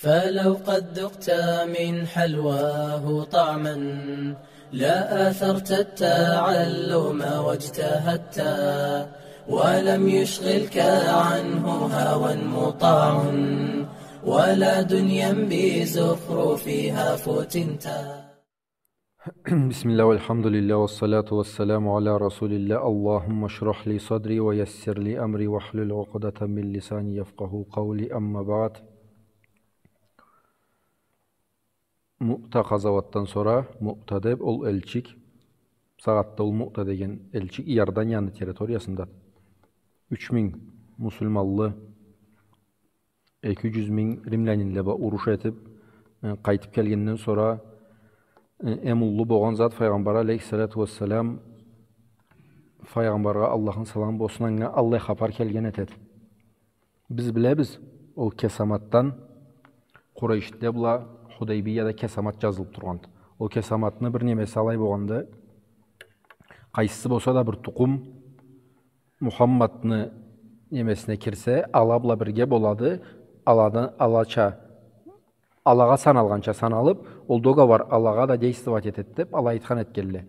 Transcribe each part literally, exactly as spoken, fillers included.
فلو قد ذقت من حلواه طعما لآثرت التعلم واجتهدت، ولم يشغلك عنه هوى مطاع ولا دنيا بزخرفها فتنت. بسم الله والحمد لله والصلاة والسلام على رسول الله. اللهم اشرح لي صدري ويسر لي أمري واحلل عقدة من لساني يفقهوا قولي. أما بعد. Муъта къазауатдан сора, Муъта деп ол элчик, сагъатда ол Муъта деген элчик Иорданияны территориясында юч минг муслиманлы, эки джюз минг римлянинле бла уруш этип, э, къайтып келгенден сора, э, эм уллу болгъан зат, Файгъамбар алейхиссалату уассалам, Файгъамбаргъа, Аллахны саламы болсун анга, аллай хапар келген этеди. Биз билебиз, ол кесаматдан Къурайшитле бла Худайбияда кесамат джазылып тургъанды. Ол кесаматны бир немеси алай болгъанды, къайсысы болса да бир тукъум Мухаммадны немесине кирсе, ала бла бирге болады, аладан, алача, алагъа саналгъанча саналып, ол договор алагъа да действовать этеди деп, алай айтхан этгенле.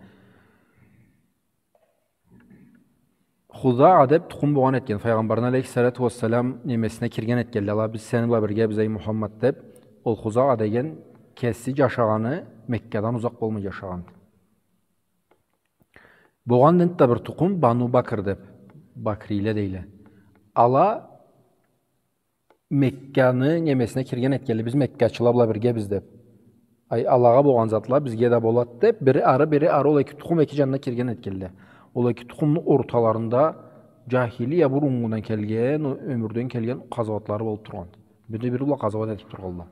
Хузаа деп тукъум болгъан этген, Файгъамбарны алейхиссалату уассалам немесине кирген этгенле, ала, биз сени бла биргебиз, эй Мухаммад, деп. Ол Хузаа деген кеси джашагъаны Меккадан узакъ болмай джашагъанды. Болгъанды энтда бир тукъум Бану Бакр деп, Бакрийле дейле. Ала Мекканы немесине кирген этгенле, биз меккачыла бла биргебиз деп. Ай, алагъа болгъан затла бизге да болад деп, бири ары, бири ары, ол эки тукъум эки джанына кирген этгенле. Ол эки тукъумну орталарында джахилия буруннгудан келген, о ёмюрден келген къазауатлары болуп тургъан. Бири-бири бла къазауат этип тургъанла.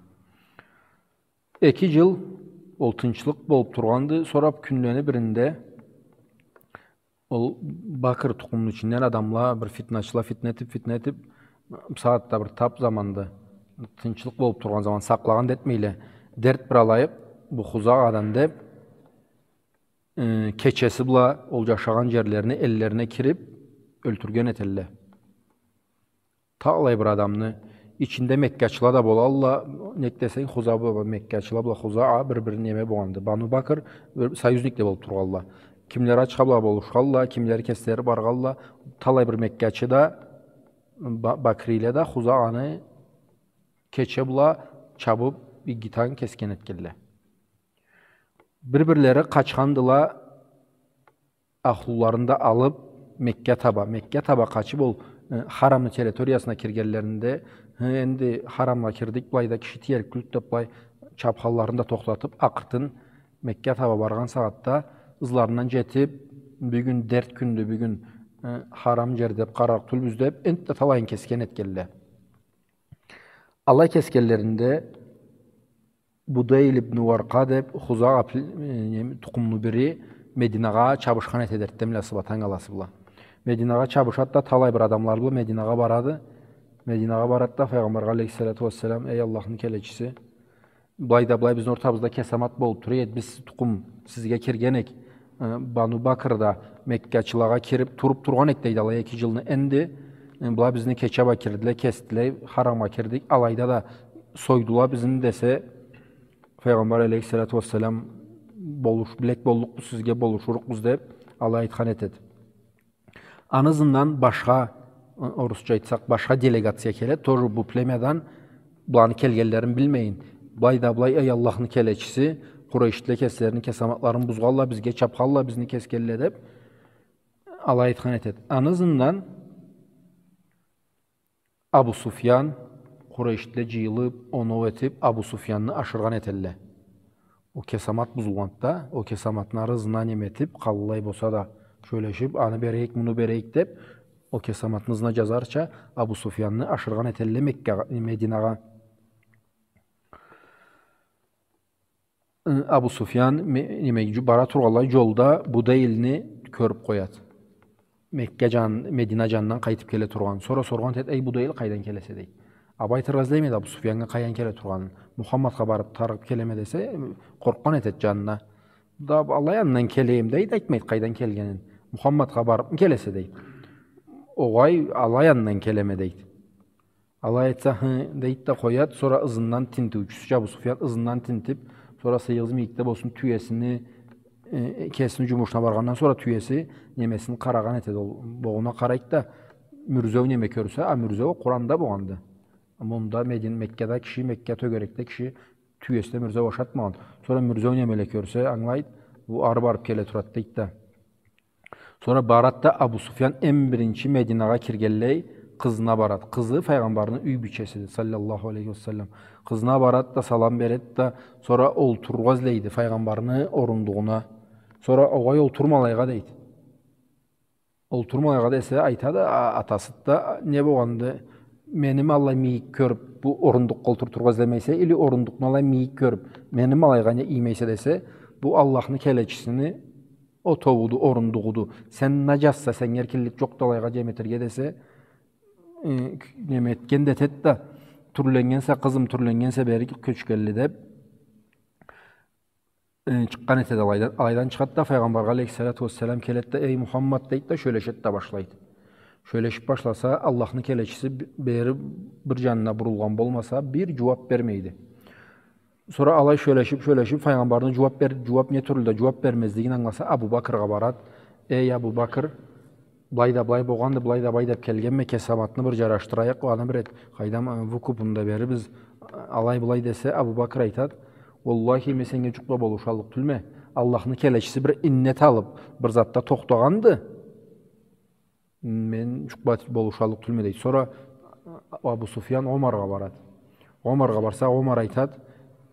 Эки джыл ол тынчлыкъ болуп тургъанды. Сора кюнлени биринде ол Бакр тукъумну ичинден адамла, бир фитначыла фитне этип, фитне этип, бусагъатда бир тап заманды, тынчлыкъ болуп тургъан заман, сакълагъан да этмейле, дерт бир алайыкъ бу Хузаадан деп, э, кечеси бла ол джашагъан джерлерине, эллерине кирип, ёлтюрген этелле. Талай бир адамны, ичинде меккачыла да болалла, нек десенг, Хузаа бла меккачыла бла Хузаа бир-бир неме болгъанды. Бану Бакр бир союзник да болуп тургъалла. Кимлери ачха бла болушхалла, кимлери кеслери баргъалла, талай бир меккачы да, ба-, бакрийле да Хузааны кече бла чабып, иги танг кесген этгенле. Бир-бирлери къачхандыла, ахлуларын да алып, Мекка таба, Мекка таба къачып, ол, э, харамны территориясына киргенлеринде, «Хы, энди харамгъа кирдик, былайда киши тиерик тюлдю», — деп, былай чапханларын да тохтатып, акъыртын Мекка таба баргъан сагъатда, ызларындан джетип, «Бюгюн дерт кюндю, бюгюн, э, харам джер», — деп, къарарыкъ тюлбюз деп, энтда талайын кесген этгенле. Алай кесгенлеринде, Будейл ибн Варкъа деп Хузаа пл-, э, неме, тукъумну бири Мединагъа чабышхан этеди эртденбла асыб, танг аласы бла. Мединагъа чабышады да, талай бир адамлары бла Мединагъа барады. Мединагъа барады да, Файгъамбаргъа алейхиссалату уассалам: «Эй Аллахны келечиси, былай да былай бизни ортабызда кесамат болуб тура эди, биз тукъум сизге кирген эк, э, Бану Бакр да Меккачылагъа кириб туруб тургъан эк, — дейди, — алай эки джылны. Энди, э, была бизни кече бла кирдиле, кесдиле, харамгъа кирдик, алайда да сойдула бизни», — десе, Файгъамбар алейхиссалату уассалам: «Болуш-, билек боллукъбуз сизге, болушурукъбуз», — деб, алай айтхан этеди. Аны ызындан башха, э, орусча айтсакъ, башха делегация келеди, тоже бу племядан, буланы келгенлерин билмейин. Былай да былай, эй Аллахны келечиси, къурейшитле кеслерини кесаматларын бузгъалла, бизге чабхалла, бизни кесгелле деб, алай айтхан этеди. Аны ызындан Абу Суфьян, къурейшитле джыйылыб, оноу этиб, Абу Суфьянны ашыргъан этелле. Ол кесамат бузулгъанды да, ол кесаматны ары ызына неме этиб, къаллай болса да сёлешиб, аны берейик, муну берейик деб, ол кесаматны ызына джазарча Абу Суфьянны ашыргъан этелле Меккагъа, Мединагъа. Ы, Абу Суфьян, ме-, неме, джу-, бара тургъанлай джолда Будейлни кёрюб къояды. Мекка джан-, Медина джанындан къайтыб келе тургъан. Сора соргъан этеди: «Эй, Будейл, къайдан келесе?» — дейди. А бу айтыргъа излемейди Абу Суфьяннга къайдан келе тургъанын. «Мухаммадха барыб, тарыгъыб келеме», — десе, къоркъгъан этеди джанына. «Да алай андан келейим», — дейди, айтмайды къайдан келгенин. «Мухаммадха барыбмы келесе?» — дейди. «Огъай, алай андан келеме», — дейди. Алай айтса, хы, дейт да къоят, сора ызындан тинтиучюсю Абу Суфьян ызындан тинтип, сора сыйыгъыз мийикде болсун, тюесини, э, кесини джумушуна баргъандан сора тюеси немесин къарагъан этеди, ол богъуна къарайт да, мюрзеу неме кёрсе, а мюрзеу Къуранда болгъанды. Мында Медин-, Меккада киши, Мекка тёгерекде киши тюесине мюрзеу ашатмагъан. Сора мюрзеу немеле кёрсе, ангылайт, бу ары барып келе турат, дейт да. Сора барат да Абу Суфьян эм биринчи Мединагъа киргенлей къызына барат. Къызы Файгъамбарны юй бийчесиди, саллаллаху алейхи ва саллам. Къызына барат да салам берет да, сора олтургъа излейди Файгъамбарны орундугъуна. Сора огъай олтурма алайгъа дейди. Олтурма алайгъа десе, айтады, а-, атасы да, не болгъанды, мени ма алай мийик кёрюп, бу орундукъгъа олтуртургъа излемейсе, или орундукъну алай мийик кёрюп, мени ма алайгъа не иймейсе десе, бу Аллахны келечисини отоууду, орундугъуду. Сен наджасса, сеннге эркинлик джокъду алайгъа джем этерге десе, э, неме этген да этет да, тюрленнгенсе, къызым, тюрленнгенсе, бери кёчгенли деп, э, чыкъгъан этеди алайдан. Алайдан чыгъат да, Файгъамбаргъа алейхиссалату уассалам келет да, эй, Мухаммад, дейт да, сёлешет да башлайт. Сёлешип башласа, Аллахны келечиси б-, бери бир джанына бурулгъан болмаса, бир джууап бермейди. Сора алай сёлешип, сёлешип, Файгъамбарны джууап бер-, джууап не тюрлю да джууап бермезлигин ангыласа, Абу Бакргъа барат. Эй, Абу Бакр, былай да былай болгъанды, былай да былай деп келгенме, кесаматны бир джарашдырайыкъ, аны бир эт, къайдам, э, выкупун да берирбиз, э, алай-былай десе, Абу Бакр айтат, уаллахи, мен сеннге джукъ да болушаллыкъ тюлме. Аллахны келечиси бир иннет алып, бир затда тохтагъанды. Мен джукъ бла болушаллыкъ тюлме, дейт. Сора Абу Суфьян Омаргъа барат. Омаргъа барса, Омар айтат,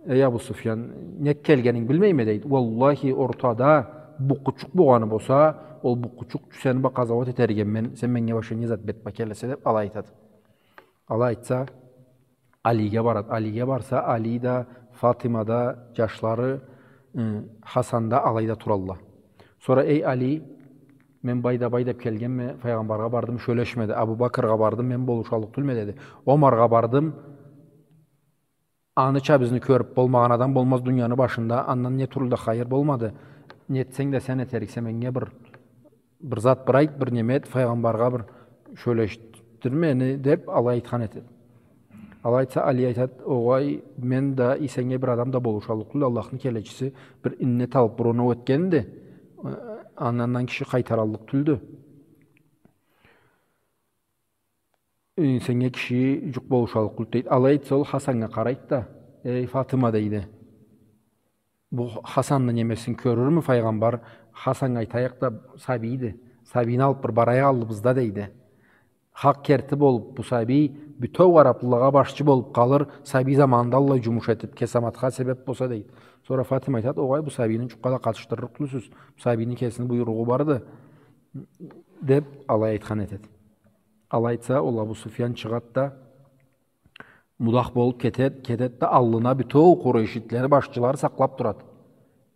эй, Абу Суфьян, нек келгенинг билмейме, дейт. Уаллахи, ортада букъучукъ болгъаны болса, ол букъучукъ сени бла къазауат этерик эдим мен, сен меннге башха не зат бет бла келесе, деп, алай айтат. Алай айтса, Алиге барат. Алиге барса, Али да, Фатима да, джашлары, ы, Хасан да алайда туралла. Сора, эй, Али, мен бай да бай деп келгенме, Файгъамбаргъа бардым, сёлешмеди. Абу Бакргъа бардым, мен болушаллыкъ тюлме, деди. Омаргъа бардым, аныча бизни кёрюп болмагъан адам болмаз дунияны башында, андан не тюрлю да хайыр болмады. Не этсенг да сен этериксе, меннге бир бир зат бир айт, бир неме эт, Файгъамбаргъа бир сёлешдир мени, деп, алай айтхан этет. Алай айтса, Али айтат, огъай, мен да, и сеннге бир адам да болушаллыкъ тюлдю, Аллахны келечиси бир иннет алып, бир оноу этгенди, э, андан киши къайтараллыкъ тюлдю. Э, сеннге киши джукъ болушаллыкъ тюлдю, дейт. Алай айтса, ол Хасаннга къарайт да, эй, Фатыма, дейди. Бу Хасанны немесин кёрюрмю Файгъамбар? Хасаннга айтайыкъ да, сабийди. Сабийни алып бир барайыкъ аллыбызда, дейди. Хакъ керти болуп, бу сабий бютеу араплылагъа башчы болуп къалыр, сабий заманында аллай джумуш этип, кесаматха себеп болса, дейди. Сора Фатыма айтат, огъай, бу сабийни джукъгъа да къатышдырырыкъ тюлсюз. Бу сабийни кесини буйругъу барды, деп, алай айтхан этет. Алай айтса, ол Абу Суфьян чыгъат да, мудах болуп кетет, кетет да, аллына бютеу къурейшитлени башчылары сакълап турат.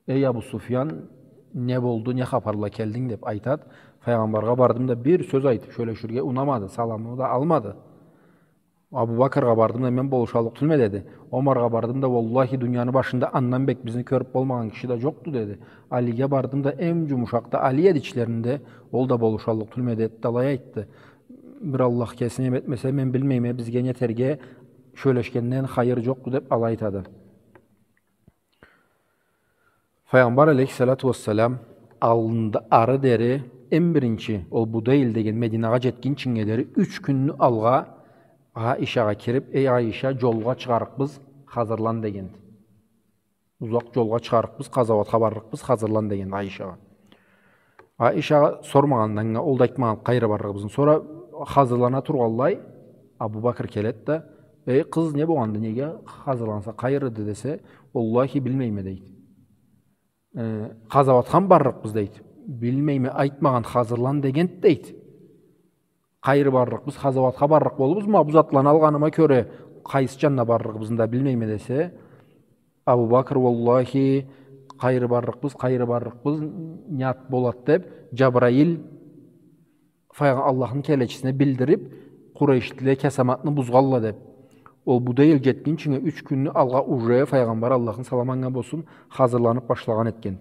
Эй, Абу Суфьян, не болду, не хапар бла келдинг, деп айтат. Файгъамбаргъа бардым да, бир сёз айтып сёлеширге унамады, саламымы да алмады. Абу Бакргъа бардым да, мен болушаллыкъ тюлме, деди. Омаргъа бардым да, уаллахи, дунияны башында андан бек бизни кёрюп болмагъан киши да джокъду, деди. Алиге бардым да, эм джумушакъ да Али эди ичлеринде, ол да болушаллыкъ тюлме, деди да, алай айтды. Бир Аллах кеси неме этмесе, мен билмейме, бизге не этерге, сёлешгенден хайыр джокъду, деп, алай айтады. Файгъамбар алейхиссалату уассалам аллында, ары дери, эм биринчи, ол Будейл деген Мединагъа джетгинчинге дери, юч кюнню алгъа Аишагъа кирип, эй, Аиша, джолгъа чыгъарыкъбыз, хазырлан, дегенди. Узакъ джолгъа чыгъарыкъбыз, къазауатха барлыкъбыз, хазырлан, деген Аишагъа. Аиша сормагъанды анга, ол да айтмагъан къайры барлыгъыбызны. Сора хазырлана тургъанлай, Абу Бакр келет да, эй, къыз, не болгъанды, неге хазырланса, къайрыды, десе, уаллахи, билмейме, дейди. Э, къазауатхамы барлыкъбыз, дейди. Билмейме, айтмагъан, хазырлан дегенди, дейди. Къайры барлыкъбыз, къазауатха барлыкъ болурбузму, бу затланы алгъаныма кёре, къайсы джанына барлыгъыбызны да билмейме, десе, Абу Бакр, уаллахи, къайры барлыкъбыз, къайры барлыкъбыз, не зат болат, деп, Джабраил Файгъа-, Аллахны келечисине билдирип, къурейшитле кесаматны бузгъалла, деп. Ол Будейл джетгинчинге юч кюнню алгъа уже Файгъамбар, Аллахны саламы анга болсун, хазырланып башлагъан этген.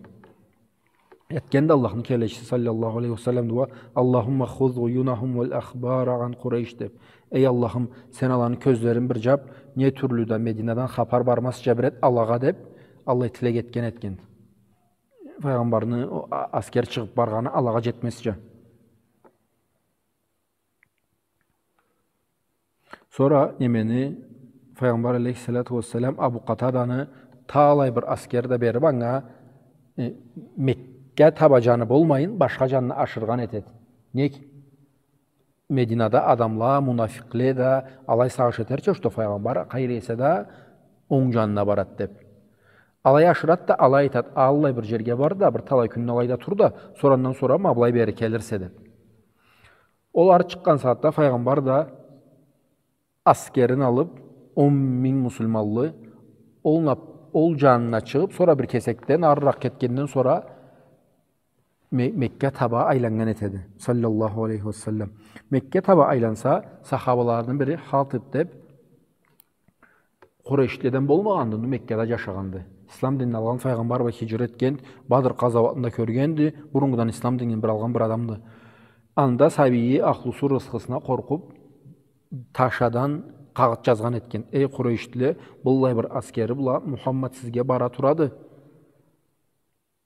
Этгенди Аллахны келечиси саллаллаху алейхи ва саллам дуа: «Аллахумма хуз уюнахум вал ахбара ан Курейш», — деп. «Эй Аллахым, сен аланы кёзлерин бир жап, не тюрлю да Мединадан хапар бармазча бир эт алагъа», — деп, аллай тилек этген этген. Файгъамбарны о а-, аскер чыгъып баргъаны алагъа жетмезча. Сора немени, Файгъамбар алейхиссалату вассалам Абу Къатаданы талай бир аскер да берип, анга, э, Мекка таба жаны болмайын, башха жанына ашыргъан этеди. Нек? Мединада адамла, мунафикъле да алай сагъыш этерча, что Файгъамбар къайры эсе да онг жанына барат деп. Алай ашырат да, алай айтат: «Аллай бир жерге бар да, бир талай кюн алайда тур да, сора андан сора ма былай бери келирсе», — деп. Ол ары чыкъгъан сагъатда Файгъамбар да аскерин алып, он минг муслиманлы, ол нап-, ол жанына чыгъып, сора бир кесекден арыракъ кетгенден сора Ме-, Мекка таба айланнган этеди, саллаллаху алейхи ва саллам. Мекка таба айланса, сахабаларыны бири Хатиб деп, Къурейшледен болмагъанды, Меккада жашагъанды. Ислам динин алгъан, Файгъамбар бла хижра этген, Бадр къазауатында кёргенди, буруннгудан ислам динин бир алгъан бир адамды. Анда сабийи, ахлусу рысхысына къоркъуп, ташадан къагъыт жазгъан этген: «Эй, къурейшлиле, быллай бир аскери бла Мухаммад сизге бара турады.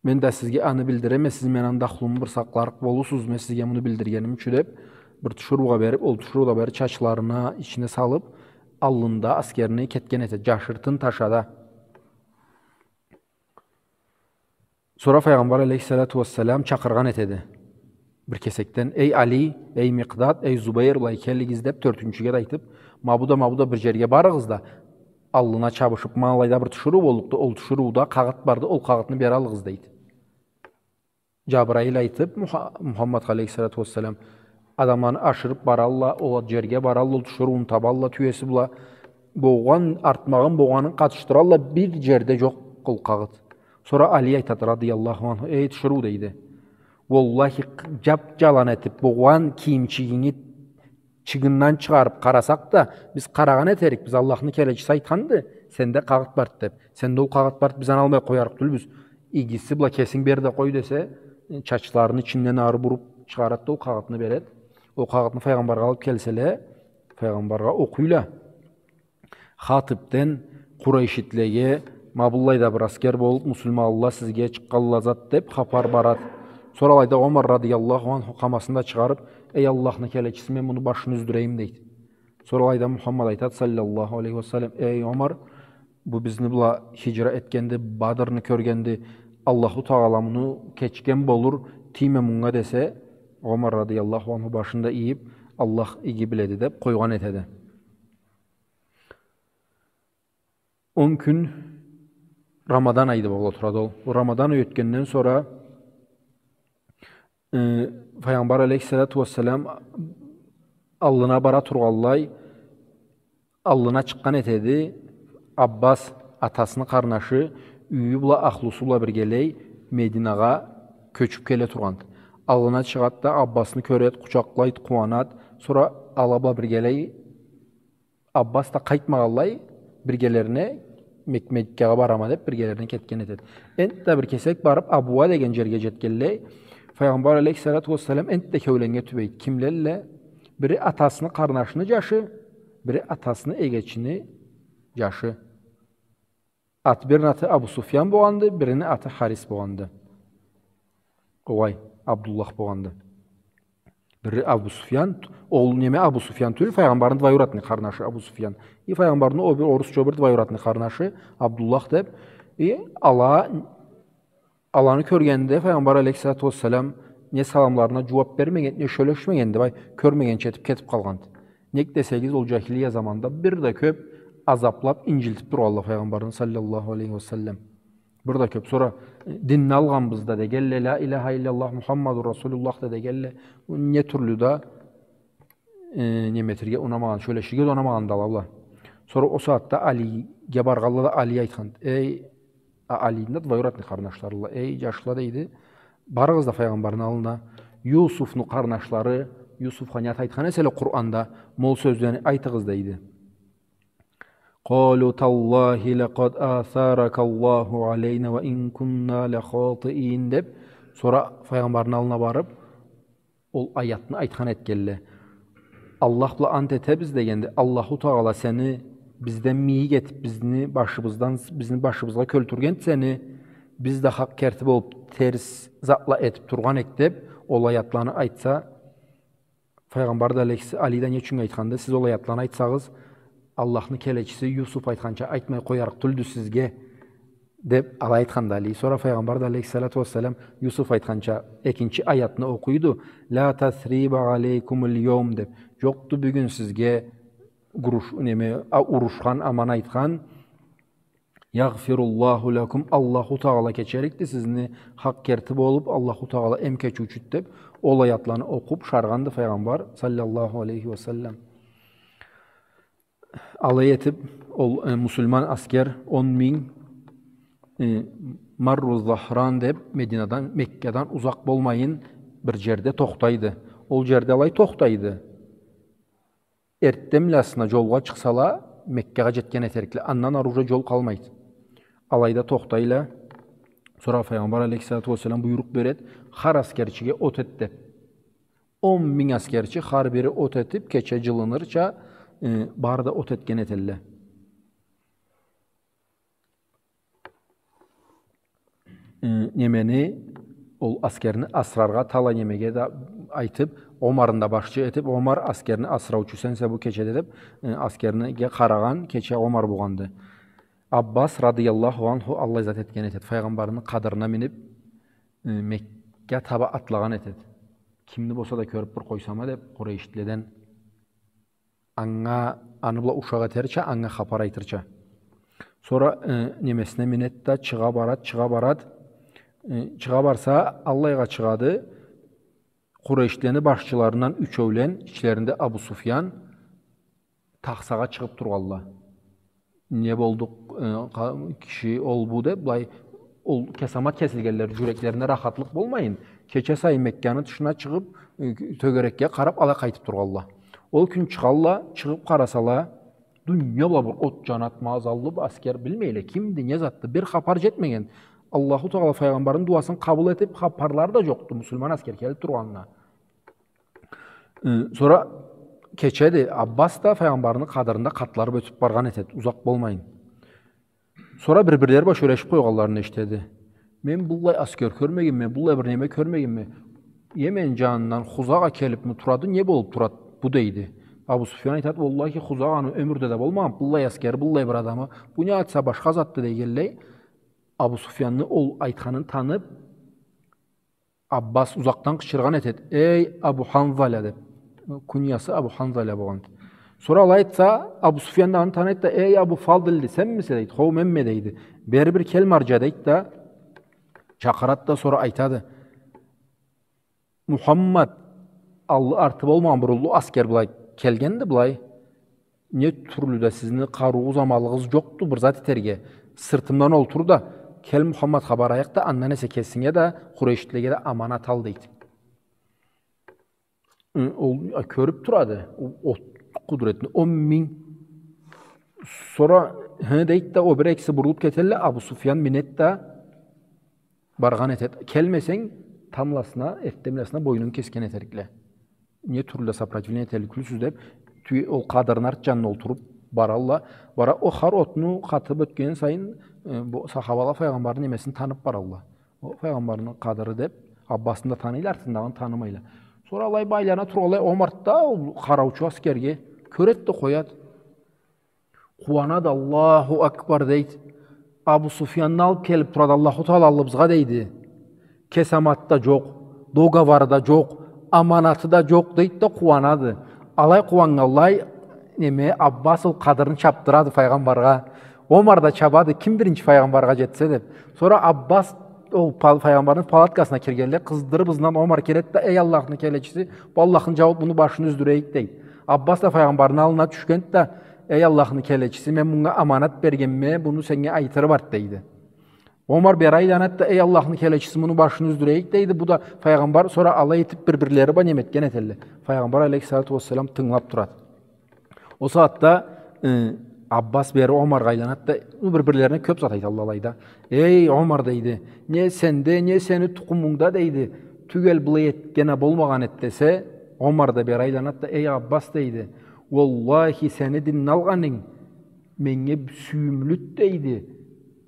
Мен да сизге аны билдиреме, сиз мени анда ахлуму бир сакъларыкъ болурсуз, мен сизге муну билдиргеним ючюн», — деп, бир тиширыугъа берип, ол тиширыугъа берип, чачларына, ичине салып, аллында аскерини кетген эте, жашыртын ташада. Сора Файгъамбар алейхиссалату вассалам чакъыргъан этеди бир кесекден: «Эй Али, эй Микъдад, эй Зубайр, былай келигиз», — деп, тёртюнчюге да айтып: «Ма бу да, ма бу да бир жерге барыгъыз да, аллына чабышып, ма алайда бир тиширыу боллукъду, ол тиширыуда къагъыт барды, ол къагъытны бералыгъыз», — дейди. Жабраил айтып, Муха-, Мухаммадха алейхиссалату вассалам: «Адамланы ашырып баралла, ол жерге баралла, ол тиширыуну табалла, тюеси бла, болгъан, артмагъын, болгъанын къатышдыралла, бир жерде жокъ ол къагъыт». Сора Али айтат, радыяллаху анху: «Эй, тиширыу, — дейди, — уаллахи, жап-жалан этип, болгъан кийимчигинги чыгындан чыгъарып къарасакъ да, биз къарагъан этерикбиз, Аллахны келечиси айтханды, сенде къагъыт барды деп. Сенде ол къагъыт барды, биз аны алмай къоярыкъ тюлбюз. Игиси бла кесинг бер да къой», — десе, чачларыны ичинден ары буруп чыгъарат да ол къагъытны берет. Ол къагъытны Файгъамбаргъа алып келселе, Файгъамбаргъа окъуйла. Хатибден Къурайшитлеге: «Ма быллай да бир аскер болуп, муслиманла сизге чыкъгъанла зат», — деп хапар барат. Сора алайда Омар радыяллаху анху къамасын да чыгъарып: «Эй Аллахны келечиси, мен муну башын юздюрейим», — дейди. Сора алайда Мухаммад айтат, саллаллаху алейхи ва саллам: «Эй Омар, бу бизни бла хижра этгенди, Бадрны кёргенди, Аллаху Тагъала муну кечген болур, тийме мунга», — десе, Омар радыяллаху анху башын да ийип: «Аллах иги биледи», — деп къойгъан этеди. Он кюн Рамадан айды бола турады ол. Ол Рамадан ай ётгенден сора, э, Файгъамбар алейхиссалату вассалам аллына бара тургъанлай, аллына чыкъгъан этеди. Аббас, атасыны къарнашы, юйю бла, ахлусу бла биргелей Мединагъа кёчюп келе тургъанды. Аллына чыгъат да, Аббасны кёрет, къучакълайт, къууанат. Сора ала бла биргелей Аббас да къайтмагъанлай, биргелерине Мек-, Меккагъа барама деп, биргелерине кетген этеди. Энтда бир кесек барып, Абуа деген жерге жетгенлей, Файгъамбар алейхиссалату вассалам энтда кеуленнге тюбейт. Кимлелле? Бири атасыны къарнашыны жашы, бири атасыны эгечини жашы. Ат-, бирини аты Абу Суфьян болгъанды, бирини аты Харис болгъанды. Огъай, Абдуллах болгъанды. Бири Абу Суфьян, ол неме Абу Суфьян тюл, Файгъамбарны двоюродный къарнашы Абу Суфьян. И Файгъамбарны о бир орусча бир двоюродный къарнашы Абдуллах деп. И ала Аланы кёргенде Файгъамбар алейхиссалату вассалам не саламларына жууап бермеген, не сёлешмегенди, бай, кёрмегенча этип кетип къалгъанды. Нек десегиз, ол жахилия заманда бир да кёп азаплап, инжилтип тургъанла Файгъамбарны саллаллаху алейхи ва саллам. Бир да кёп. Сора, э, динни алгъанбыз да дегенле, ля иляха илляллах Мухаммадур Расулуллах да дегенле, не тюрлю да э, неме этерге унамагъан, сёлеширге да унамагъанды ала бла. Сора ол сагъатда Алиге баргъанла да Али айтхан: «Эй», а, Алини да двоюродный къарнашларыла, «Эй, жашла, — дейди, — барыгъыз да Файгъамбарны аллына. Юсуфну къарнашлары, Юсуфха не зат айтхан эселе Къуранда, ма ол сёзлени айтыгъыз», — дейди. «Къалу таллахи лакъад асаракаллаху алейна ва ин кунна лахатиин», — деп, Сора Файгъамбарны аллына барып, ол аятны айтхан этгелле. «Аллах бла ант этебиз, — дегенди, — Аллаху Тагъала сени бизден мийик этип, бизни башыбыздан, бизни башыбызгъа кёлтюргенди сени, биз да хакъ керти болуп, терс затла этип тургъан эк», — деп, ол аятланы айтса, Файгъамбар да алейхис-, Али да не ючюн айтханды, «Сиз ол аятланы айтсагъыз, Аллахны келечиси Юсуф айтханча айтмай къоярыкъ тюлдю сизге», — деп, алай айтханды Али. Сора Файгъамбар да алейхиссалату уассалам Юсуф айтханча экинчи аятны окъуйду. «Ла тасриба алейкумул яум», — деп. Жокъду бюгюн сизге уруш-, неме, а, урушхан, аман айтхан. «Ягъфируллаху лакум», Аллаху Тагъала кечерикди сизни, хакъ керти болуп, Аллаху Тагъала эм кечиучюдю деп, ол аятланы окъуп, шаргъанды Файгъамбар, саллаллаху алейхи ва саллам. Алай этип, ол, э, муслиман аскер он минг, э, Марру Захран деп, Мединадан, Меккадан узакъ болмайын бир жерде тохтайды. Ол жерде алай тохтайды. Эртденбласына жолгъа чыкъсала, Меккагъа жетген этерикле. Андан ары уже жол къалмайды. Алайда тохтайла. Сора Файгъамбар алейхиссалату уассалам буйрукъ берет, хар аскерчиге от эт деп. Он минг аскерчи, хар бири от этип, кече жылынырча, э, бары да от этген этелле. Э, немени, ол аскерни асраргъа талай немеге да айтып, Омарны да башчы этип, Омар, аскерни асраучу сенсе бу кечеде деп, э, аскерге къарагъан кече Омар болгъанды. Аббас радыяллаху анху аллай зат этген этет. Файгъамбарны къадырына минип, э, Мекка таба атлагъан этет. Кимни болса да кёрюп бир къойсама деп, Къурейшледен анга, аны бла ушакъ этерча, анга хапар айтырча. Сора, э, немесине минет да, чыгъа барат, чыгъа барат. Э, чыгъа барса, аллайгъа чыгъады. Къурейшлени башчыларындан ючеулен, ичлеринде Абу Суфьян, тахсагъа чыгъып тургъалла. Не болду, э, къа-, киши ол бу деп, былай, ол кесамат кесилгенле, жюреклерине рахатлыкъ болмайын, кече сайын Мекканы тышына чыгъып, э, тёгерекге къарап, алай къайтып тургъалла. Ол кюн чыгъалла, чыгъып къарасала, дуния бла бир от жанат, мазаллы бир аскер, билмейле, кимди, не затды, бир хапар жетмеген. Аллаху Тагъала Файгъамбарны дуасын къабыл этип, хапарлары да жокъду муслиман аскер келип тургъанына. Э, сора кечеди, Аббас да Файгъамбарны къадырында къатларып ётюп баргъан этет, узакъ болмайын. Сора бир-бирлери бла сёлешип къойгъанларын эшитеди. «Мен быллай аскер кёрмегенме, быллай бир неме кёрмегенме. Йемен жанындан Хузагъа келипми турады, не болуп турады бу?» — дейди. Абу Суфьян айтады: «Уаллахи, Хузагъаны ёмюрде да болмагъан быллай аскери, быллай бир адамы. Бу не айтса башха затды», — дегенлей. Абу Суфьянны ол айтханын танып, Аббас узакъдан къычыргъан этет: «Эй, Абу Ханзаля!» — деп. Куньясы Абу Ханзаля болгъан. Сора алай айтса, Абу Суфьян да аны таныйт да: «Эй, Абу Фадль, сенмисе?» — дейт. «Хоу, менме», — дейди. «Бери бир кел, маржа», — дейт да, чакъырат да, сора айтады: «Мухаммад, аллы-арты болмагъан бир уллу аскер былай келгенди былай. Не тюрлю да сизни къарыуугъуз, амалыгъыз жокъду бир зат этерге. Сыртымдан олтур да, кел, Мухаммадха барайыкъ да, андан эсе кесинге да, къурейшлилеге да аманат ал», — дейт. Ы, ол, а, кёрюп турады, о, о къудуретни, он минг. Сора, хы, дейт да, о бир экиси бурулуп кетелле, Абу Суфьян минет да, баргъан этет. «Келмесенг, тамбласына, эртденбласына бойнунгу кесген этерикле. Не тюрлю да сопротивление этериклисиз», — деп, тюе-, ол къадырны арт жанына олтуруп баралла. Бара, о хар отну къатып ётген сайын, э, бу сахабала Файгъамбарны немесин танып баралла. О Файгъамбарны къадыры деп, Аббасны да таныйла, артындагъын танымайла. Сора алай айлана тургъанлай, Омар да ол къараучу аскерге кёрет да къоят. Къууанады, «Аллаху акбар», — дейт. «Абу Суфьянны алып келип турады Аллаху Тагъала аллыбызгъа», — дейди. «Кесаматы да жокъ, договору да жокъ, аманаты да жокъ», — дейт да къууанады. Алай къууаннганлай, неме, Аббас ол къадырны чапдырады Файгъамбаргъа. Омар да чабады, ким биринчи Файгъамбаргъа жетсе деп. Сора Аббас ол пал-, Файгъамбарны палаткасына киргенлей, къыздырып ызындан Омар келет да: «Эй, Аллахны келечиси, бу Аллахны жауут, муну башын юздюрейик», — дейт. Аббас да Файгъамбарны аллына тюшгент да: «Эй, Аллахны келечиси, мен мунга аманат бергенме, муну сеннге айтыры барды», — дейди. Омар бери айланат да: «Эй, Аллахны келечиси, муну башын юздюрейик», — дейди. Бу да Файгъамбар, сора алай этип бир-бирлери бла неметген этелле. Файгъамбар алейхиссалату уассалам тынгылап турады. О сагъатда, э, Аббас бери Омаргъа айланат да, бир-бирлерине кёп зат айталла алайда. «Эй, Омар, — дейди, — не сенде, не сени тукъумунгда, — дейди, — тюгел былай этген а болмагъан эди десе». Омар да бери айланат да: «Эй, Аббас, — дейди, — уаллахи, сени динни алгъанынг меннге сюйюмлюдю, — дейди,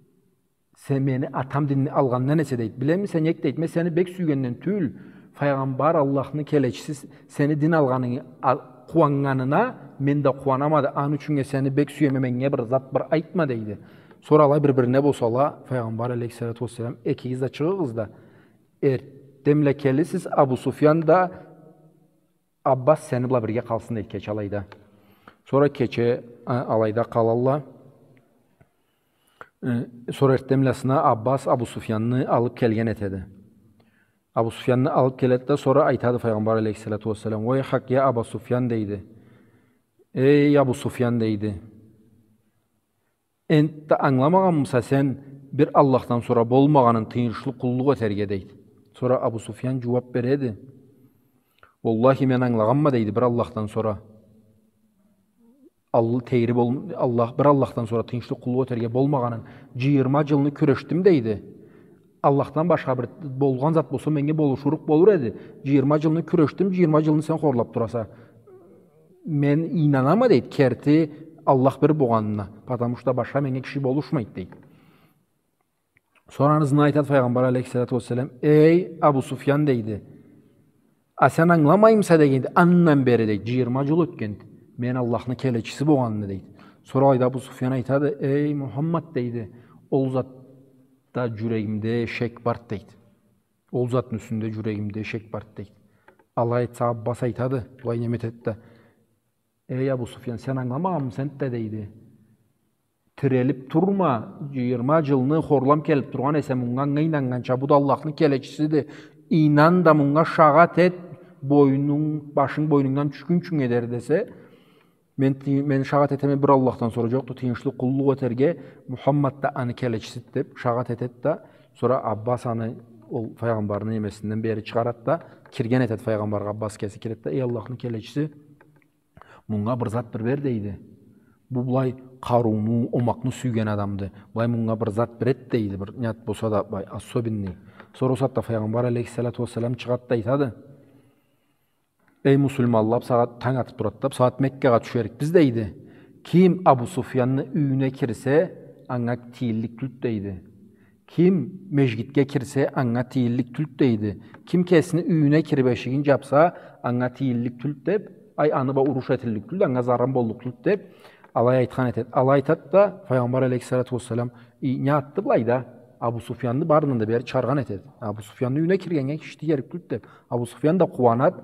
— сен мени атам динни алгъандан эсе, — дейди. — Билемисе нек, — дейди, — мен сени бек сюйгенден тюйюл, Файгъамбар, Аллахны келечиси, сени дин алгъанынгы а-, къууаннганына мен да къууанама да, аны ючюннге сени бек сюеме, меннге бир зат бир айтма», — дейди. Сора алай бир-бирине босала, Файгъамбар алейхиссалату уассалам: «Экигиз да чыгъыгъыз да, эртденбла келирсиз, Абу Суфьян да, Аббас сени бла бирге къалсын», — дейди, — «кече алайда». Сора кече, а, алайда къалалла. Э, сора эртденбласына Аббас Абу Суфьянны алып келген этеди. Абу Суфьянны алып келеди да, сора айтады Файгъамбар алейхиссалату уассалам: «Уайхак, я Аба Суфьян, — дейди. — Эй, Абу Суфьян, — дейди. — Энтда ангыламагъанмыса сен бир Аллахдан сора болмагъанын тыйыншлы къуллукъ этерге?» — дейди. Сора Абу Суфьян джууап береди: «Уаллахи, мен ангылагъанма, — дейди, — бир Аллахдан сора Аллах, тейри бол-, Аллах, бир Аллахдан сора тыйыншлы къуллукъ этерге болмагъанын. Джыйырма джылны кюрешдим, — дейди. — Аллахдан башха бир болгъан зат болса, меннге болушурукъ болур эди. Джыйырма джылны кюрешдим, джыйырма джылны сен хорлап тураса. Мен ийнанама, — дейди, — керти Аллах бир болгъанына, потому что башха меннге киши болушмайды», — дейди. Сора аны ызына айтады Файгъамбар алейхиссалату уассалам: «Эй, Абу Суфьян, — дейди, — а сен ангыламаймыса, — дегенди, — андан бери, — дейди, — джыйырма джыл ётгенди мен Аллахны келечиси болгъанымы», — дейди. Сора алайда Абу Суфьян айтады: «Эй, Мухаммад, — дейди, — ол затда джюрегимде шек барды, — дейди. — Ол затны юсюнде джюрегимде шек барды», — дейди. Алай айтса, Аббас айтады, былай неме этеди да: «Эй, Абу Суфьян, сен ангыламагъанмыса энтда, — дейди, — тирелип турма, джыйырма джылны хорлам келип тургъан эсе, мунга ынаннганча, бу да Аллахны келечисиди, ийнан да, мунга шагъат эт, бойнунг, башынг бойнунгдан тюшгюнчюнге дери, — десе, — мен ты-, мен шагъат этеме, бир Аллахдан сора джокъду тыйыншлы къуллукъ этерге, Мухаммад да аны келечисиди», — деп шагъат этеди да, сора Аббас аны ол Файгъамбарны немесинден бери чыгъарады да, кирген этеди Файгъамбаргъа, Аббас кеси киреди да: «Эй, Аллахны келечиси, мунга бир зат бир бер, — дейди. — Бу былай къарыуну, омакъны сюйген адамды. Былай мунга бир зат бир эт, — дейди, — бир нят болса да, былай особенный». Сора ол сагъатда Файгъамбар алейхиссалату уассалам чыгъады да айтады: «Эй, муслиманла, бусагъат танг атып турады да, бусагъат Меккагъа тюшерикбиз, — дейди. — Ким Абу Суфьянны юйюне кирсе, анга тийиллик тюлдю, — дейди. — Ким межгитге кирсе, анга тийиллик тюлдю, — дейди. — Ким кесини юйюне кирип эшигин джапса, анга тийиллик тюлдю», — деп, ай, аны бла уруш этиллик тюлдю, анга заран боллукъ тюлдю деп, алай айтхан этеди. Алай айтады да, Файгъамбар алейхиссалату уассалам, и, не атды былайда? Абу Суфьянны барындан да бери чыгъаргъан этеди. Абу Суфьянны юйюне киргеннге киши тийерик тюлдю деп. Абу Суфьян да къууанады.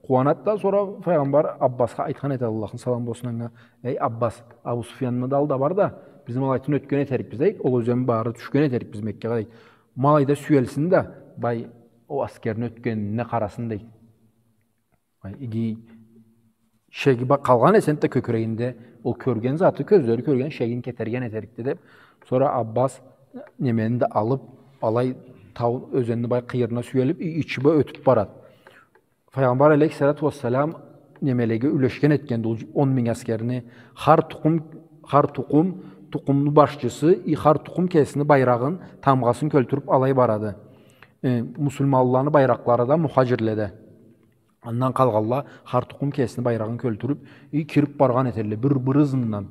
Къууанады да, сора Файгъамбар Аббасха айтхан этеди, Аллахны саламы болсун анга: «Эй, Аббас, Абу Суфьянны да ал да бар да, биз ма алайтын ётген этерикбиз, — дейди, — ол ёзен бла ары тюшген этерикбиз Меккагъа, — дейди. — Ма алайда сюелсин да, бай, ол аскерни ётгенине къарасын, — дейди. — Бай, иги шеги ба-, къалгъан эсе энтда кёкюрегинде, ол кёрген заты, кёзлери кёрген шегин кетерген этерикди», — деп. Сора Аббас немени да алып, алай тау, ёзенни бай къыйырына сюелип, и-, ичи бла ётюп барады. Файгъамбар алейхиссалату уассалам немелеге юлешген этгенди ол он минг аскерни. Хар тукъум, хар тукъум, тукъумну башчысы, и хар тукъум кесини байрагъын, тамгъасын кёлтюрюп алай барады. Э, муслиманланы байракълары да мухаджирледе. Андан къалгъанла хар тукъум кесини байрагъын кёлтюрюп, и кирип баргъан этелле, бир, бир ызындан.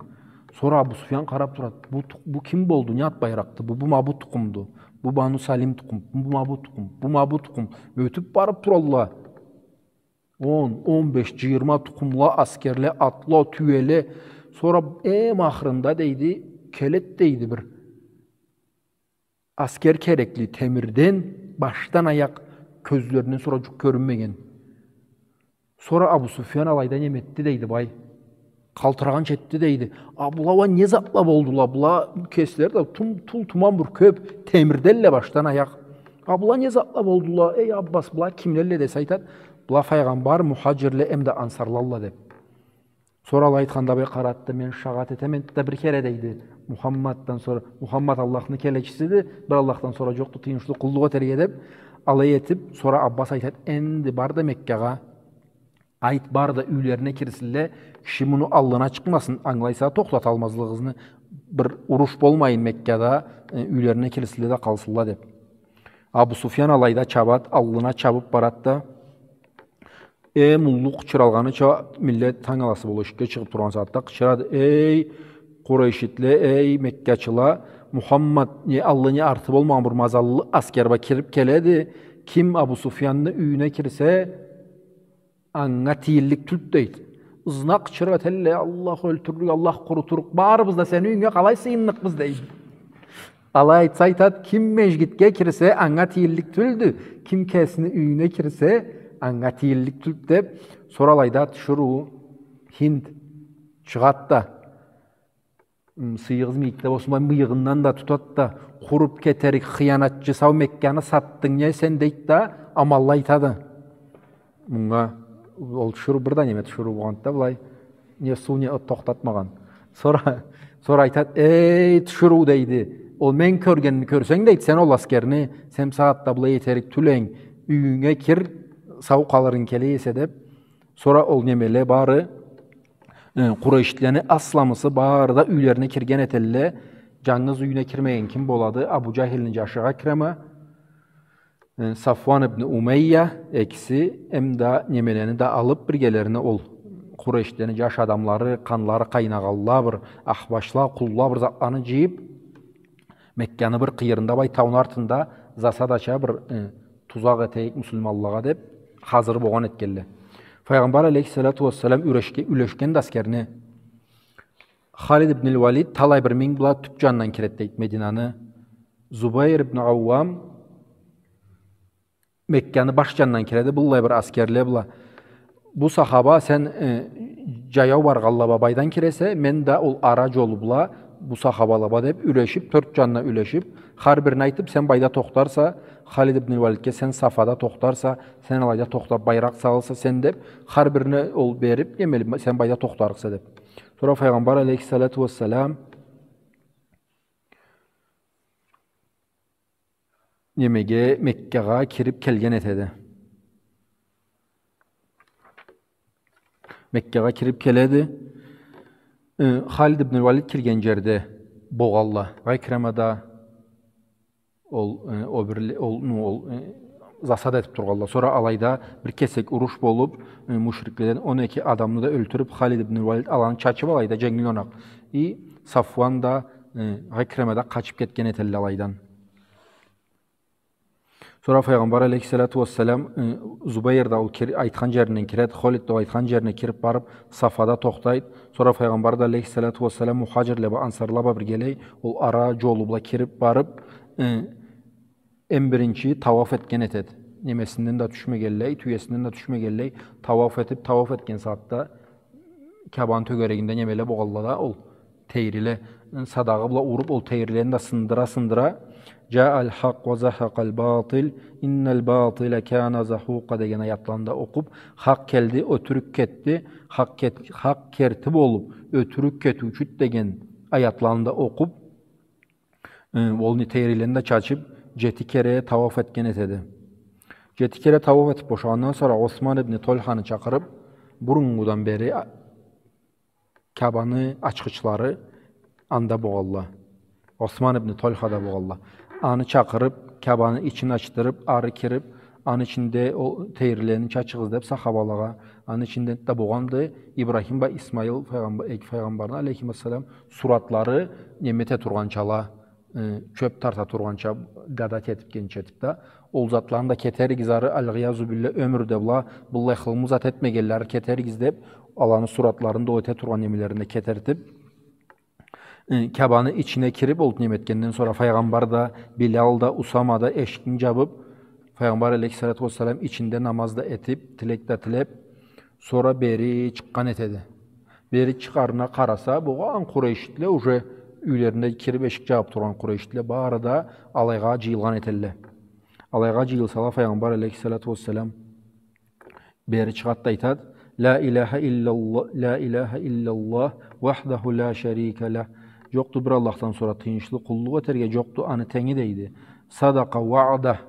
Сора Абу Суфьян къарап турады: «Бу тук-, бу ким болду? Не ат байракъды? Бу, бу ма бу тукъумду. Бу Бану Салим тукъум, бу ма бу тукъум, бу ма бу тукъум». Ётюп барып туралла. Он, он беш, джыйырма тукъумла, аскерле, атла, тюеле. Сора эм ахырында, дейди, келет, дейди, бир аскер керекли, темирден, башдан аякъ, кёзлеринден сора джукъ кёрюнмеген. Сора Абу Суфьян алайда неметди, дейди, бай. Къалтырагъанча этди, дейди. А, была уа не затла болдула, была кеслери да тум-, тул-туман бир кёп, темирделле башдан аякъ. А, была не затла болдула, эй Аббас, была кимлелле десе айтад, была файгъамбар, мухаджирле эмда ансарлалла деп. Сора алай айтханда бай къарады да, мен шагъат этеме да бир кере, дейди. Мухаммаддан сора, Мухаммад Аллахны келечисиди, бир Аллахдан сора джокъду тыйыншлы къуллукъ этерге деп, алай этип, сора Аббас айтад, энди бар да Меккагъа, Айт, бар да юйлерине кирсинле, киши муну аллына чыкъмасын, ангылайса, тохтаталмазлыгъызны, бир уруш болмайын Меккада, э, юйлерине кирсинле да къалсынла деп. Абу Суфьян алайда чабад, аллына чабып барад да, э, муллукъ къычыралгъаныча миллет танг аласы болуп эшикге чыгъып тургъан сагъатда къычырады: «Эй, къурайшитле, эй, меккачыла, Мухаммад не аллы, не арты болмагъан бир мазаллы аскер бла кирип келеди. Ким Абу Суфьянны юйюне кирсе, анга тийиллик тюлдю», — дейди. Ызына къычырып этелле: «Аллах ёлтюрлюк, Аллах къурутурукъ, барыбыз да сени юйюнге къалай сыйынныкъбыз», — дейди. Алай айтса, айтад: «Ким межгитге кирсе, анга тийиллик тюлдю, ким кесини юйюне кирсе, анга тийиллик тюлдю», — деп. Сора алайда тиширыу Хинд чыгъад да, м, сыйыгъыз мийикде болсун, былай мыйыгъындан да тутад да: «Къуруп кетерик хыянатчы, сау Мекканы сатдынг не сен», — дейд да, аманла айтады. Мунга ол тиширыу, бир да неме тиширыу болгъанды да, былай не суу, не от тохтатмагъан. Сора, сора айтад: «Эй, тиширыу, — дейди, — ол мен кёргенни кёрсенг, — дейди, — сен ол аскерни, сен сагъатда былай этерик тюл эдинг, юйюнге кир, сау къалырынг келе эсе», — деп. Сора ол немеле бары, э, къурайшитлени асламысы бары да юйлерине кирген этелле. Жангыз юйюне кирмеген ким болады? Абу Жахилни жашы Икрима, э, Сафван ибн Умайя, экиси, эм да немелени да алып биргелерине, ол къурайшитлени жаш адамлары, къанлары къайнагъанла, бир ахбашла, къулла бир затланы жыйып, Мекканы бир къыйырында, бай тауну артында засада ача, бир, э, тузакъ этейик муслиманлагъа деп, хазыр болгъан этгелле. Файгъамбар алейхиссалату уассалам юлешге-, юлешгенди аскерни. Халид ибн аль-Валид талай бир минг бла тюп жандан киред дейд Мединаны. Зубайр ибн Ауам Мекканы баш жандан киреди, быллай бир аскерле бла. Бу сахаба, сен, э, жаяу баргъанла бла байдан киресе, мен да ол ара жолу бла бу сахабала бла деп юлешип, тёрт жанына юлешип, хар бирине айтып, сен байда тохтарса, Халид ибн Валидге, сен Сафада тохтарса, сен алайда тохтап, байракъ салырса, сен деп, хар бирине ол берип, немели, сен байда тохтарыкъса деп. Сора Файгъамбар алейхиссалату уассалам немеге, Меккагъа кирип келген этеди. Меккагъа кирип келеди. Э, Халид ибн Валид кирген жерде болгъалла. Икрима да, ол, э, о бир, ол, ну, ол, э, засада этип тургъалла. Сора алайда бир кесек уруш болуп, э, мушрикледен он эки адамны да ёлтюрюп, Халид ибн Валид аланы чачып алайда, женгил онакъ. И Сафван да, э, Икрима да къачып кетген этелле алайдан. Сора Файгъамбар алейхиссалату уассалам, э, Зубайр да ол кир-, айтхан жеринден киред, Холид да ол айтхан жерине кирип барып, Сафада тохтайд. Сора Файгъамбар да алейхиссалату уассалам мухажирле бла, ансарла бла биргелей, ол ара жолу бла кирип барып, э, эм биринчи тауаф этген этед. Немесинден да тюшмегенлей, тюесинден да тюшмегенлей, тауаф этип, тауаф этген сагъатда Кябаны тёгерегинде немеле болгъалла да, ол тейриле, садагъы бла уруп, ол тейрилени да сындыра-сындыра, «Жаал хакъ ва захакъал батил, иннал батила кана захукъа» деген аятланы да окъуп, «Хакъ келди, ётюрюк кетди, хакъ кет-, хакъ керти болуп, ётюрюк кетиучюд» деген аятланы да окъуп, э, ол не тейрилени да чачып, жети кере тауаф этген этеди. Жети кере тауаф этип бошагъандан сора Осман ибн Тольханы чакъырып, буруннгудан бери а-, Кябаны ачхычлары анда болгъалла. Осман ибн Тольхада болгъалла. Аны чакъырып, Кябаны ичин ачдырып, ары кирип, аны ичинде ол тейрилени чачыгъыз деп сахабалагъа, аны ичинде да болгъанды Ибрахим бла Исмаил файгъамба-, эки файгъамбарны алейхимассалам суратлары неме эте тургъанчала, э, чёп тарта тургъанча, гадать этгенча этип да, ол затланы да кетеригиз ары, алгъиязу билля, ёмюрде бла быллай хылымылы зат этмегенле ары, кетеригиз деп, аланы суратларын да ол эте тургъан немелерин да кетертип, э, Кябаны ичине кирип, ол неме этгенден сора, файгъамбар да, Билал да, Усама да эшикни жабып, файгъамбар алейхиссалату уассалам ичинде намаз да этип, тилек да тилеп, сора бери чыкъгъан этеди. Бери чыгъарына къараса, болгъан къурайшитле, уже юйлерине кирип эшик жабып тургъан къурайшитле бары да алайгъа жыйылгъан этелле. Алайгъа жыйылсала, файгъамбар алейхиссалату уассалам бери чыгъад да айтад: «Ла иляха илляллах, ла иляха илляллах, вахдаху ла шарика лях». Жокъду бир Аллахдан сора тыйыншлы къуллукъ этерге, жокъду аны тенги, дейди. «Садакъа ваъдах».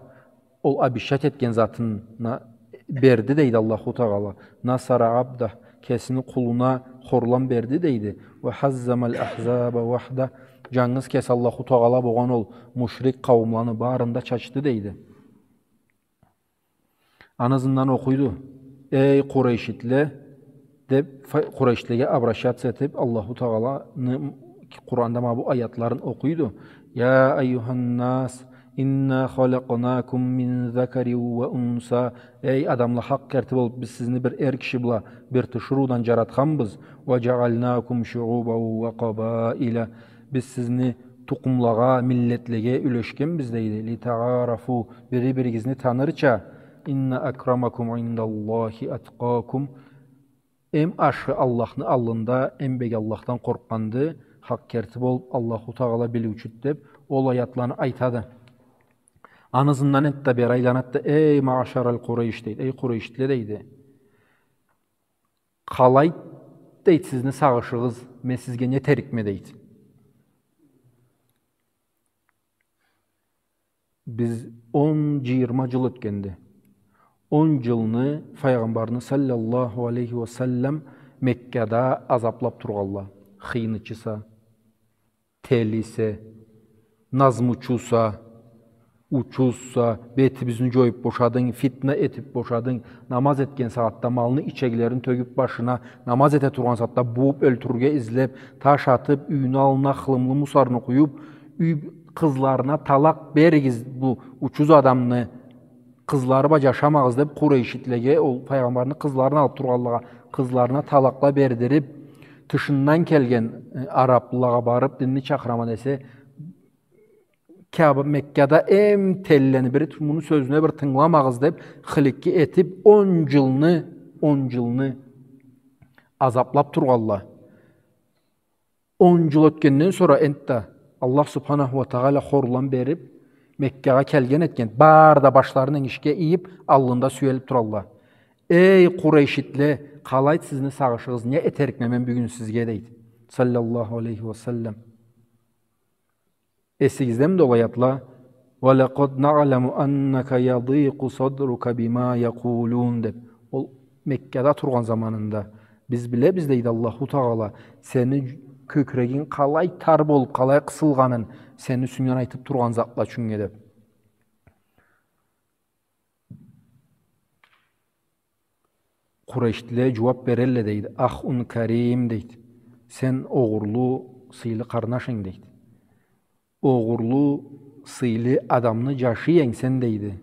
Ол обещать этген затына берди, дейди Аллаху Тагъала. «Насара абда», кесини къулуна хорлам берди, дейди. «Ва хаззамал ахзаба вахда», джангыз кеси Аллаху Тагъала болгъан ол мушрик къауумланы барын да чачды, дейди. Аны ызындан окъуйду: «Эй, къурейшитле», — деп, фа-, къурейшитлеге обращаться этип, Аллаху Тагъаланы Къуранда ма бу аятларын окъуйду: «Я айюханнас, инна халакънакум мин закарин ва унса». Эй адамла, хакъ керти болуп, биз сизни бир эр киши бла бир тиширыудан джаратханбыз. «Ва джаалнакум шуубан ва къабаила». Биз сизни тукъумлагъа, миллетлеге юлешгенбиз, дейди. «Литаарафу», бири-биригизни танырча. «Инна акрамакум индаллахи аткъакум». Эм ашхы Аллахны аллында эм бек Аллахдан къоркъгъанды, хакъ керти болуп, Аллаху Тагъала билиучюдю, деп, ол аятланы айтады. Аны ызындан энтда бери айланады да: «Эй, маъшарал Къурейш», — дейди. «Эй, къурейшитле», — дейди. «Къалайды, — дейди, — сизни сагъышыгъыз, мен сизге не этерикме?» — дейди. Биз он, джыйырма джыл ётгенди. Он джылны Файгъамбарны, саллаллаху алейхи ва саллам, Меккада азаплап тургъалла. Хыйнычыса, телисе, назмучуса, учузса, бетибизни джоюп бошадынг, фитна этип бошадынг, намаз этген сагъатда малны ичеглерин тёгюп башына, намаз эте тургъан сагъатда бууп ёлтюрюрге излеп, таш атып, юйню аллына хылымлы мусорну къуюп, юй къызларына талакъ беригиз бу учуз адамны, къызлары бла джашамагъыз деп, къурейшитлеге, ол Файгъамбарны къызларын алып тургъанлагъа, къызларына талакъла бердирип, тышындан келген, э, араплылагъа барып, динни чакъырама десе, Каба, Меккада эм телилени бири, муну сёзюне бир тынгыламагъыз деп, хыликки этип, он джылны, он джылны азаплап тургъалла. Он джыл ётгенден сора энтда Аллах субханаху ва тагъала хорлам берип, Меккагъа келген этген, бары да башларын энгишге ийип, аллында сюелип туралла. «Эй, къурейшитле, къалайды сизни сагъышыгъыз, не этерикме мен бюгюн сизге?» — дейди. Саллаллаху алейхи ва саллам. Эсигиздеми да ол аятла? «Ва лакъад наъламу аннака ядикъу садрука бима якъулун», — деп. Ол Меккада тургъан заманында: «Биз билебиз, — дейди Аллаху Тагъала, — сени кёкюрегинг къалай тар болуп, къалай къысылгъанын, сени юсюнгден айтып тургъан затла ючюннге», — деп. Къурейшлиле джууап берелле, дейди. «Ахун карим», — дейди. «Сен огъурлу, сыйлы къарнаш эдинг», — дейди. «Огъурлу, сыйлы адамны джашы эдинг сен», — дейди.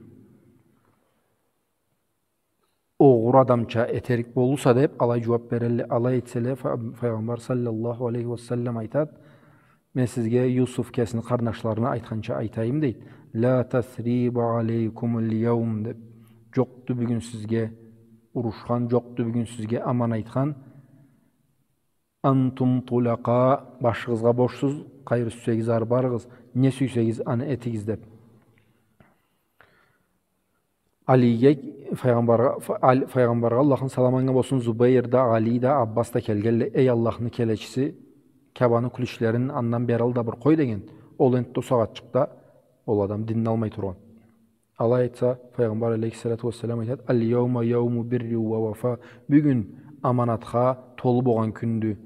«Огъур адамча этерик болурса», — деп, алай джууап берелле. Алай этселе, фа-, Файгъамбар саллаллаху алейхи ва саллам айтады: «Мен сизге Юсуф кесини къарнашларына айтханча айтайым», — дейди. «Ла тасриба алейкумул яум», — деп. Джокъду бюгюн сизге урушхан, джокъду бюгюн сизге аман айтхан. «Антум тулакъа», башыгъызгъа бошсуз, къайры сюйсегиз ары барыгъыз, не сюйсегиз аны этигиз деп. Алиге, файгъамбаргъа, фа-, Али, файгъамбаргъа, Аллахны саламы анга болсун, Зубейр да, Али да, Аббас да келгенле: «Эй Аллахны келечиси, Кабаны кюлючлерин андан бери ал да бир къой», — деген. Ол энтда ол сагъатчыкъда ол адам динни алмай тургъан. Алай айтса, Файгъамбар алейхиссалату уассалам айтады: «Аль-яума яуму биррин уа вафа». Бюгюн аманатха толу болгъан кюндю.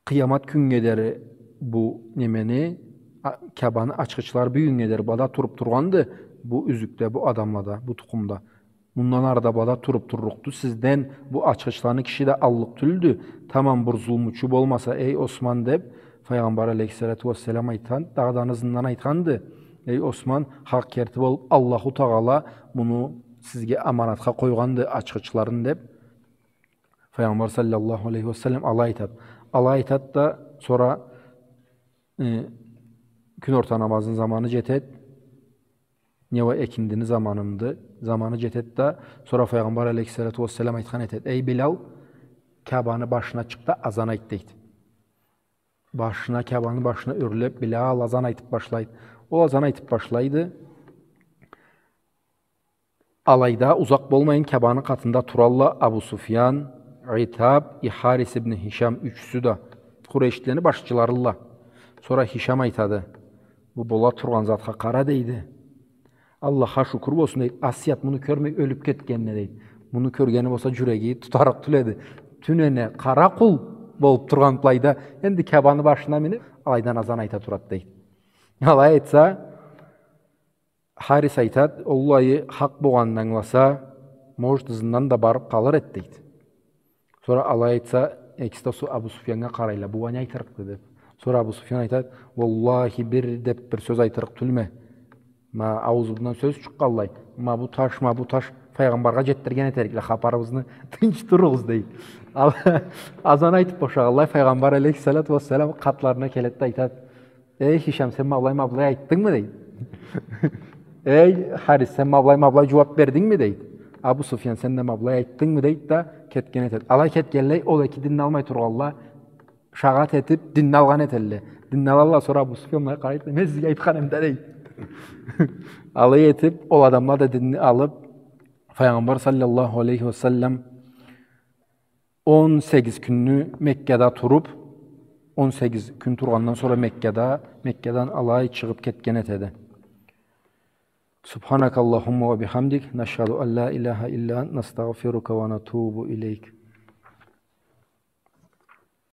Къыямат кюннге дери бу немени, а, Кабаны ачхычлары бюгюннге дери былада туруп тургъанды, бу юзюкде, бу адамлада, бу тукъумда. Мындан ары да былада туруп турлукъду. Сизден бу ачхычланы киши да аллыкъ тюлдю. Тамам бир зулмучу болмаса, эй Осман, деп, Файгъамбар алейхиссалату уассалам айтхан, дагъыда аны ызындан айтханды: «Эй Осман, хакъ керти болуп, Аллаху Тагъала муну сизге аманатха къойгъанды, ачхычларын», — деп. Файгъамбар саллаллаху алейхи ва саллам алай айтады. Алай айтады да, сора, э, кюн орта намазны заманы джетед. Не уа экиндини заманынды. Заманы джетед да, сора Файгъамбар алейхиссалату уассалам айтхан этед: «Эй Билал, Кабаны башына чыкъ да азан айт», — дейди. Башына, Кабаны башына ёрлеп, Билал азан айтып башлайды. Ол азан айтып башлайды. Алайда узакъ болмайын Кабаны къатында туралла Абу Суфьян, Итаб, и Харис ибн Хишам, ючюсю да. Къурейшлилени башчыларылла. Сора Хишам айтады: «Бу бола тургъан затха къара», — дейди. Аллахха шукур болсун, дейди, Асият муну кёрмей ёлюп кетгенине, дейди. Муну кёргени болса, джюреги тутарыкъ тюл эди. Тюнене къара къул болуп тургъан былайда, энди Каабаны башына минип, алайдан азан айта турады, дейди. Алай айтса, Харис айтады, оллахи, хакъ болгъанын ангыласа, может, ызындан да барып къалыр эди, дейди. Сора алай айтса, экиси да Абу Суфьяннга къарайла, бу уа не айтырыкъды деп. Сора Абу Суфьян айтады, уаллахи, бир деп бир сёз айтырыкъ тюлме. Ма аузубуздан сёз чыкъгъанлай, ма бу таш, ма бу таш, файгъамбаргъа джетдирген этерикле хапарыбызны, тынч туругъуз, дейди. Ал-, азан айтып бошагъанлай, файгъамбар алейхиссалату уассалам къатларына келеди да айтады, эй, Хишам, сен ма былай, ма былай айтдынгмы, дейди. Эй, Харис, сен ма былай, ма былай джууап бердингми, дейди. Абу Суфьян, сен да ма былай айтдынгмы, дейди да, кетген этеди. Алай кетгенлей, ол эки динни алмай тургъанла, шагъат этип, динни алгъан этелле. Динни алалла, сора Абу Суфьян былай къарайды, мен сизге айтхан эдим да, дейди. Алай этип, ол адамла да динни алып, Файгъамбар саллаллаху алейхи ва саллам он сегиз кюнню Меккада туруп, он сегиз кюн тургъандан сора Меккада, Меккадан алай чыгъып кетген этеди. سبحانك اللهم وبحمدك، نشهد أن لا إله إلا أنت، نستغفرك ونتوب إليك.